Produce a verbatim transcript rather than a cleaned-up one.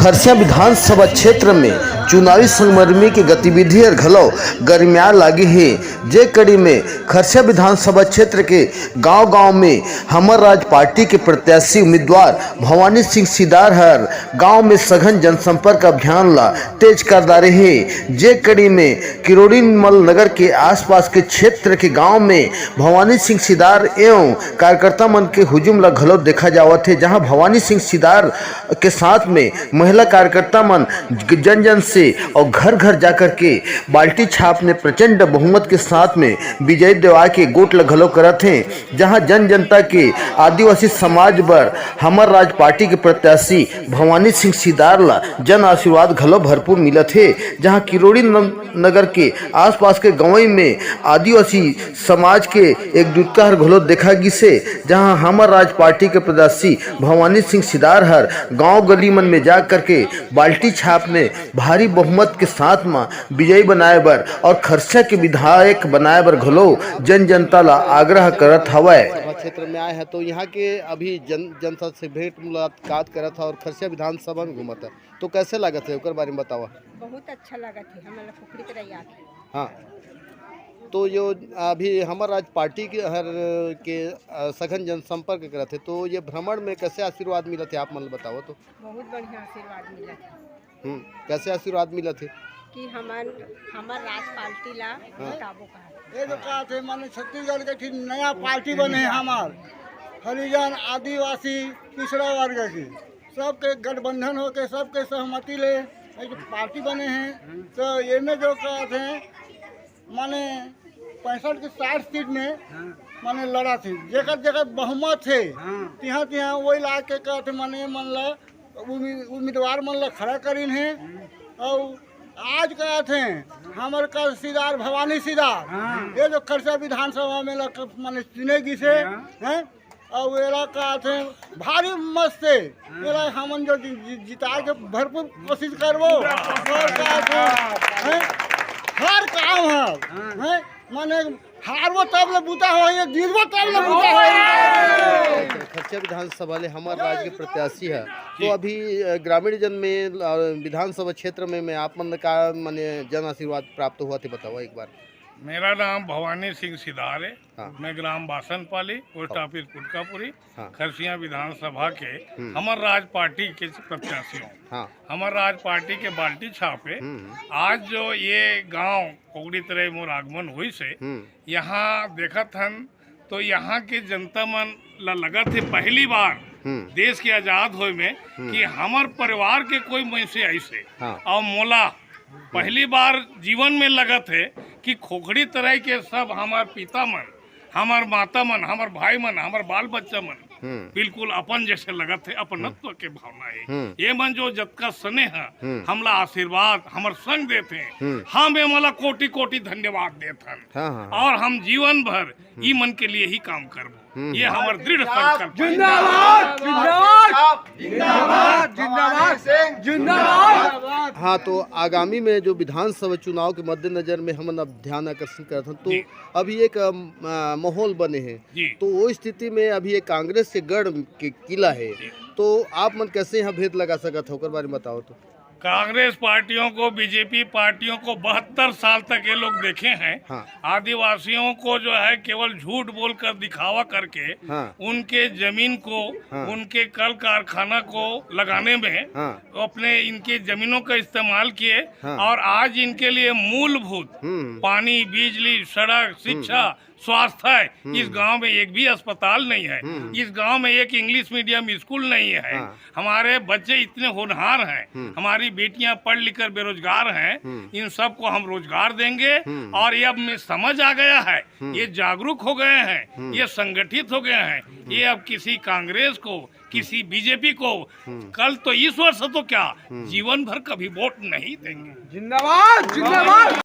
खरसिया विधानसभा क्षेत्र में चुनावी संगमरमी के गतिविधि हर घलो गरिमया लागे हे, जे कड़ी में खरसिया विधानसभा क्षेत्र के गांव-गांव में हमर राज पार्टी के प्रत्याशी उम्मीदवार भवानी सिंह सिदार हर गांव में सघन जनसंपर्क अभियान ला तेज कर डारे हे, जे कड़ी में किरोड़ी मल नगर के आसपास के क्षेत्र के गांव में भवानी सिंह सिदार एवं कार्यकर्ता मन के हुजूम ला घलो देखा जावत हे, जहां भवानी सिंह सिदार के साथ में महिला कार्यकर्ता मन जन जन से और घर घर जाकर के बाल्टी छाप में प्रचंड बहुमत के साथ में विजय देवा के गोट ल घलो करत हे, जहां जन जनता के आदिवासी समाज बर हमर राज पार्टी के प्रत्याशी भवानी सिंह सिदार ला जन आशीर्वाद घलो भरपूर मिलत हे, जहां किरोड़ी न-, नगर के आसपास के गंवई में आदिवासी समाज के एकजुटता हर घलो देखा गिसे, जहां हमर राज पार्टी के प्रत्याशी भवानी सिंह सिदार हर गांव गली मन में जा करके बाल्टी छाप में भारी बहुमत के साथ म विजयी बनाए बर और खरसा के विधायक बनाए बर घलो जन जनता ला आग्रह करत हवय। सभा क्षेत्र में आए हैं तो यहाँ के अभी जन जनता से भेंट मुलाकात करत है और खरसिया विधानसभा में घूमत है, तो कैसे लागत है, ओकर बारे में बतावा। बहुत अच्छा लागत है, हमन ला खुखरी तरह याद है। हाँ, तो यो अभी हमर राज पार्टी के हर के, अ, सघन जनसंपर्क करत है, तो ये भ्रमण में कैसे आशीर्वाद मिलत है, आप मन ल बताओ तो। बहुत बढ़िया आशीर्वाद मिलत है। हम्म, कैसे आशीर्वाद मिलत है? कि हमन, हमर राज पार्टी ला हाँ। जिताबो कहा। ये जो कहा थे, माने छत्तीसगढ़ के ठीक नया पार्टी बने है हमार, हरिजन, आदिवासी, पिछड़ा वर्ग के, सबके गठबंधन होके, सबके सहमति ले एक पार्टी बने हैं। तो ये में जो कहा थे, माने पैंसठ के साठ सीट में हाँ। माने लड़ा थे, जेकर जेकर बहुमत है, हाँ। तिहा तिहा वही ला के कहते, माने मन ला उम्मी-, उम्मीदवार मन ला खड़ा करीन है। हम्म। और आज कहते हैं, हमर का सिदार, भवानी सिदार, हाँ। ये जो खरसा विधानसभा में ला क-, माने चुने गिसे हाँ। हैं, और एला कहत हैं भारी मत से हाँ। एला हमन जो जि-, जि-, जिताए के भरपूर कोशिश करबो। और कहत हैं, हैं, हर काम है, हाँ। हैं, माने हारबो तब ले बूता हो, ये जीतबो तब ले बूता हो। खरसा विधानसभा ले हमर राज के प्रत्याशी है, तो जी। अभी, अ, ग्रामीण जन में, अ, विधानसभा क्षेत्र में, में आप मन का माने जन आशीर्वाद प्राप्त हुआ थे, बताओ एक बार। मेरा नाम भवानी सिंह सिदार है। हाँ। मैं ग्राम बासनपाली, पोस्ट हाँ। ऑफिस कुटकापुरी, हाँ। खरसिया विधानसभा के हम्म। हमर राज पार्टी के प्रत्याशी हूँ। हाँ। हमर राज पार्टी के बाल्टी छाप है। हम्म। आज जो ये गांव कोकड़ी तरे मोर आगमन हुई से, हम्म। यहाँ देखत हन तो यहाँ के जनता मन ला लगत है पहली बार हम्म। देश के आजाद होए में हम्म। कि हमर परिवार के कोई मनुष्य ऐसे हाँ। और मोला पहली बार जीवन में लगत है कि खोखड़ी तराई के सब हमर पिता मन, हमर माता मन, हमर भाई मन, हमर बाल बच्चा मन हम्म। बिल्कुल अपन जैसे लगत है, अपनत्व के भावना है। हम्म। ये मन जो जतका स्नेह हम्म। हमला आशीर्वाद, हमर संग देते हैं, हम्म। हम ये मला कोटि कोटि धन्यवाद देत हन। हाँ, हाँ, हाँ। और हम जीवन भर ई मन के लिए ही काम करबो। हम्म। ये हमर दृढ़ संकल्प है। जिंदाबाद, जिंदाबाद, जिंदाबाद, जिंदाबाद, जिंदाबाद। हाँ, तो आगामी में जो विधानसभा चुनाव के मद्देनजर में हमन अब ध्यान आकर्षण करत हन, तो जी। अभी एक, अम, अ, माहौल बने हे, जी। तो वो स्थिति में अभी ये कांग्रेस के गढ़ के किला है, जी। तो आप मन कैसे यहाँ भेद लगा सकत हो, ओकर बारे में बताओ तो। कांग्रेस पार्टियों को, बीजेपी पार्टियों को बहत्तर साल तक ये लोग देखे हैं। हाँ। आदिवासियों को जो है केवल झूठ बोलकर, दिखावा करके हाँ। उनके जमीन को, हाँ। उनके कल कारखाना को लगाने में हाँ। अपने इनके जमीनों का इस्तेमाल किए हाँ। और आज इनके लिए मूलभूत हम्म। पानी, बिजली, सड़क, शिक्षा, हम्म। स्वास्थ्य, हम्म। इस गांव में एक भी अस्पताल नहीं है, हम्म। इस गांव में एक इंग्लिश मीडियम स्कूल नहीं है। हाँ। हमारे बच्चे इतने होनहार हैं, हम्म। हमारी बेटियां पढ़ लिख कर बेरोजगार हैं, हम्म। इन सबको हम रोजगार देंगे। हम्म। और ये अब में समझ आ गया है, हम्म। ये जागरूक हो गए हैं, हम्म। ये संगठित हो गए हैं, हम्म। ये अब किसी कांग्रेस को, किसी बीजेपी को, हम्म। कल तो इस वर्ष तो क्या, हम्म। जीवन भर कभी वोट नहीं देंगे। जिंदाबाद, जिंदाबाद।